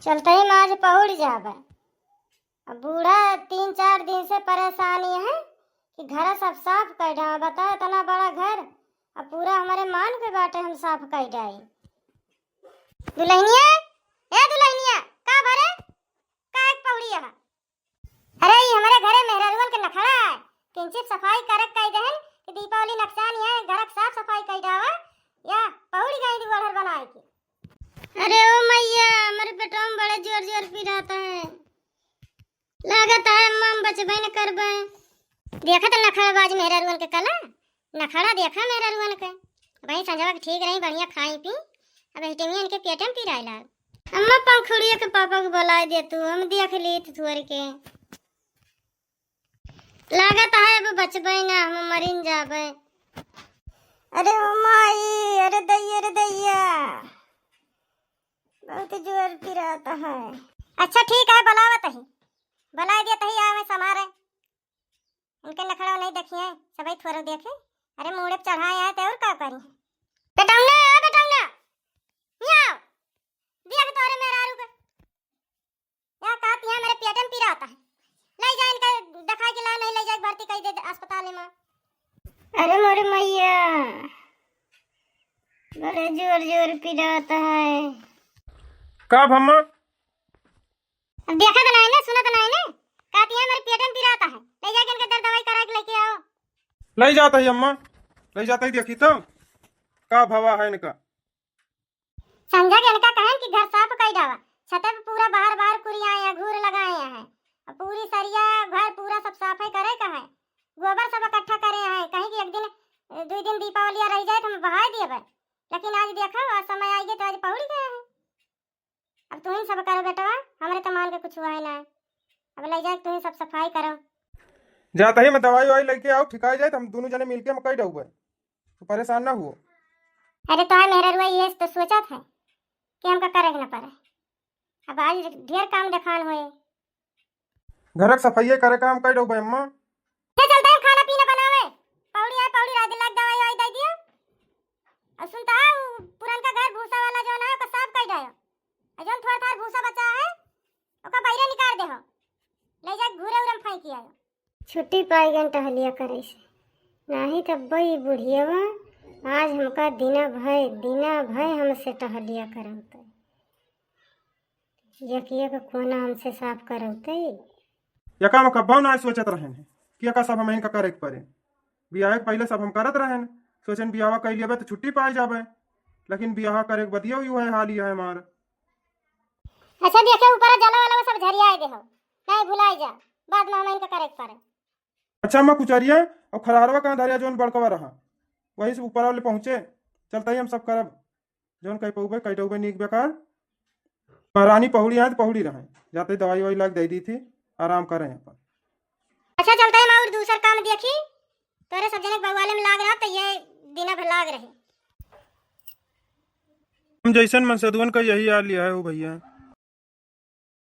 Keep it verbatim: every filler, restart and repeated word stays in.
चलते ही माँ आज पहुड़ जाबे। अब बूढ़ा तीन चार दिन से परेशानी है कि घर सब साफ कर डावा। बताओ, इतना बड़ा घर, अब पूरा हमारे मान पे बाटे, हम साफ कर डाई। दुल्हनिया, ए दुल्हनिया, का भरे? का एक पौड़ी है? अरे, ई हमरे घरे मेहरारुअन के नखड़ा है। किंचित सफाई करक कह देहन कि दीपावली नकसान है, घरक साफ सफाई कह डावा, या पहुड़ गई दुआर बनाए के। अरे ओ मैया, हमरे पेटवा में बड़े जोर जोर पिरात है। लागत है अम्मा हम बचबे न करबे। देखत नखड़ाबाज मेहरारुअन के कला, नखड़ा देखा मेहरारुअन के। वही संझवा के ठीक रही, बढ़िया खाई पी, अब हिटमिया इनके पेटे में पिराए लाग। अम्मा पंखुड़िया के पापा के बुलाए दे तू, हम देख ली तू थोर के। लागत है अब बचबे ना, हम मरिन जाबे। अरे ओ माई, अरे दैया, अरे दैया, बहुत जोर पिरात है। अच्छा ठीक है, बुलावत ही, बुलाए देत ही, आवे समारे। इनके नखड़ा नहीं देखिए, सबई थोरो देखे। अरे मूड़े पे चढ़ाए आए थे और का करी। बेटौना, ओ बेटौना, यहाँ आओ। देख तोरे मेहरारू के। या कहती है, मेरे पेट में पीरा होता है। ले जा इनके, दिखा के ला, नहीं ले जाए भर्ती कर दे अस्पताल में। अरे मोरे मैया, बड़े जोर जोर पिरात है। का भम्मा? अब देखत नहीं ना, सुनत नहीं ना, कहती है, मेरे पेट में पिरात है, ले जाके इनके दर्द दवाई करा के लेके आओ। ले जात ही अम्मा, ले जात ही, देखी तो का भवा है इनका। संझा के इनका कहन कि घर साफ कई डावा, छते पे पूरा बाहर बाहर कुरियाए हैं, घूर लगाए हैं, अब पूरी सरिया घर पूरा सब साफे करे का है, गोबर सब इकट्ठा करे हैं, कहीं कि एक दिन, दो दिन दीपावली रह जाए तो हम बहाए दिए बे, लेकिन आज देखो, आज समय आई गए तो आज पहुड़ गए हैं। अब तुहिन सब करो बेटवा, हमरे तो मान के कुछ हुआ है ना। अब ले जाके तुहिन सब सफाई करो। जाता ही मैं दवाई ववाई लेके आओ, ठिकाई जाए तो हम दोनों जने मिलके हम कई डउबे। तू परेशान ना हुओ। अरे तो मेहररुआ ये तो सोचत है कि हमका करे के ना पड़े। अब आज ढेर काम देखान होए। घरक सफाइये करे काम कई डउबे अम्मा। ले चलते हैं खाना पीना बनावे। पौड़ी आए, पौड़ी रात लाग दवाई वाई दे दियो। और सुनता है, वो पुरनका घर भूसा वाला जौन है, ओकर साफ कई डायो। और जौन थोड़ा थार भूसा बचा है, ओकर बहिरे निकाल दे हो। ले जाके घूरे उरे में फेंकी आयो। छुट्टी पाई गन टहलिया करे से। नाही तब ई बुढ़ियावा आज हमका दिना भय, दिना भय हमसे टहलिया करौते। यकिया के कोना हमसे साफ करौते। यका में कब्बो ना सोचत रहेन है कि यका सब हमहिन का करे के परे। बियाह के पहिले सब हम करत रहेन, सोचेन बियाहवा कई लेबे तो छुट्टी पाए जाबे, लेकिन बियाह करे के बदियो ही है हाल ही है हमार। अच्छा देखे ऊपर जला वाला सब झरियाए दे हो, नहीं भुलाए जा, बाद में हमहिन का करे के परे। अच्छा अम्मा, कुचरिया और खरारवा कहाँ धरिया जौन बड़कवा रहा, वही से ऊपर वाले पहुँचे, चलता ही हम सब करब। जौन कई पउबे, कई डउबे नीक बेकार। महारानी पहुड़ी आए तो पहुड़ी रहे, जाते ही दवाई ववाई लाग दे दी थी, आराम करें अपन। अच्छा चलते हम और दूसर काम देखी, तोरे सब जने के बउआले में लाग रहा तो ये दिना भर लाग रहे। हम जैसन मनसेधुअन का यही हाल लिया है हो भैया।